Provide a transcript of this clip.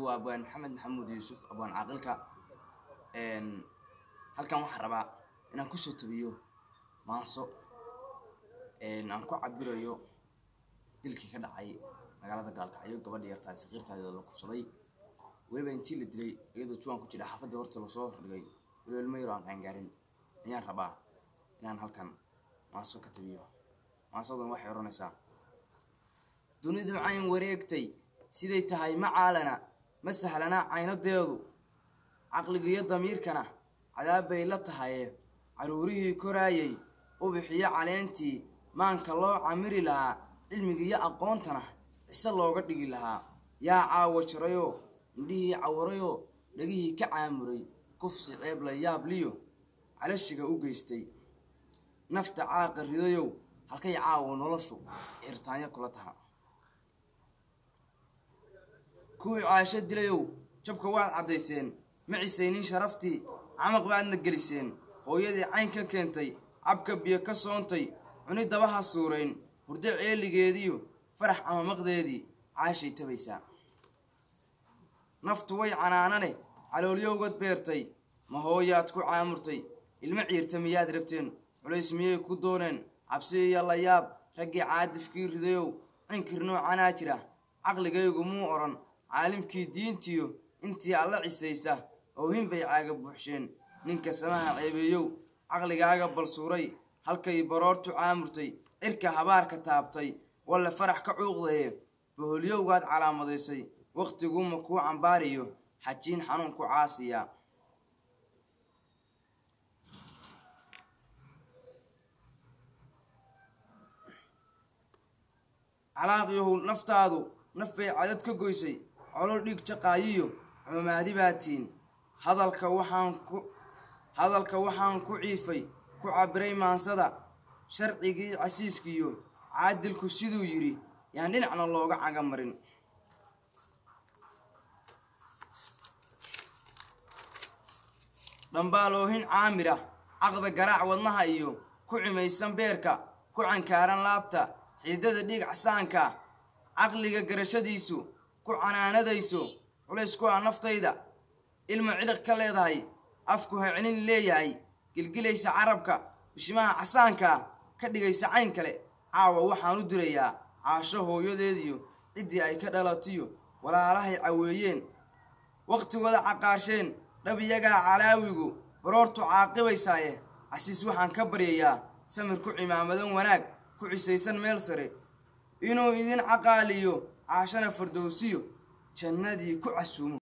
Magacaygu waa Abwaan Maxamed Maxamuud Yuusuf, Abwaan Caaqilka. Halkan waxaan rabaa inaan kusoo tabiyo maanso aan ku cabirayo dilkii ka dhacay magaalada Gaalkacyo, gabadha yartahay sakiirtaada la kufsaday. Weliba intii la dilay iyadoo juwaan ku jira xaafadda horta lasoo hordhigay, weliba ilmo yaro aan qaangaarin. Ayaan rabaa inaan halkan maanso ka tabiyo. Maansadan waxay odhanaysaa: dunidu cayn wareegtay siday tahay ma caalana, ma sahlana caynadeedu, caqligiyo damiirkana cadaab bay la tahaye. Caruurihii koraayay ubixiyo caleentii maanka loo camiri lahaa, cilmigiiyo aqoontana cise looga dhigi lahaa, yaa caawa jarayoo indhihii cawarayoo dhegihii ka caamuray, kufsi ceeb la yaabliyo calashiga u geystay. Nafta caaqa ridayow, halkay caawa noloshu cirtaanyo kula taha? Kuwii caasho dilayow, jabka waad caddayseen, ma cisaynin sharaftii, camaq baadna geliseen. Hooyadii cayn ka keentay, cabka biyo ka soontay, cuni dabaha suurayn, hurdo ceeligeediyo farax amamaqdeedii caashay tabaysaa. Naftu way canaanane, caloolyowgad beertay, ma hooyaad ku caamurtay? Ilmo ciirta miyaad rabteen? Culays miyay ku dooneen? Cabsi iyo layaab raggii caadifkii ridayow, cinkir noocanaa jira caqligaygu muu odhan. Caalimkii diintiyo intii alla cisaysa oohin bay caaga buuxsheen. Ninka samaha ceebeeyow, caqligaaga balsuuray, halkay baroortu caamurtay, cirka habaarka taabtay, walle farax ka cuuqdaye. Boholyowgaad calaamadaysay, wakhtiguma kuu cambaariyo xajiin xanuun ku caasiya. Calaaqyahow, naftaadu naf bay cadad ka goysay, colol dhiig jaqaayiyo cumaadi baatiin. Hadalka waxaan ku ciifay, ku cabiray maansada, sharcigii casiiskiyo caadilku siduu yidhi yaan dhinacna looga caga marin. Dhambaaloohin caamir ah, caqda garaac wadnaha iyo ku cimaysan beerka, ku cankaaran laabta, xiidada dhiig casaanka, caqliga garashadiisu ku canaanadayso, culays ku ah naftayda, ilma ciliq ka leedahay, afku hacelin leeyahay, gilgilaysa carabka, bishimaha casaankaa ka dhigaysa cayn kale. Caawa waxaan u dirayaa Caasho hooyadeediyo ciddii ay ka dhalatiyo walaalahay caweeyeen, wakhtigooda caqaarsheen, dhab iyagaa calaawigu baroortu caaqibaysaaye. Casiis waxaan ka baryayaa samir ku cimaamadan, wanaag ku cisaysan, meel sare inuu idin caqaaliyo, Caashana fardowsiyo jannadii ku casuumo.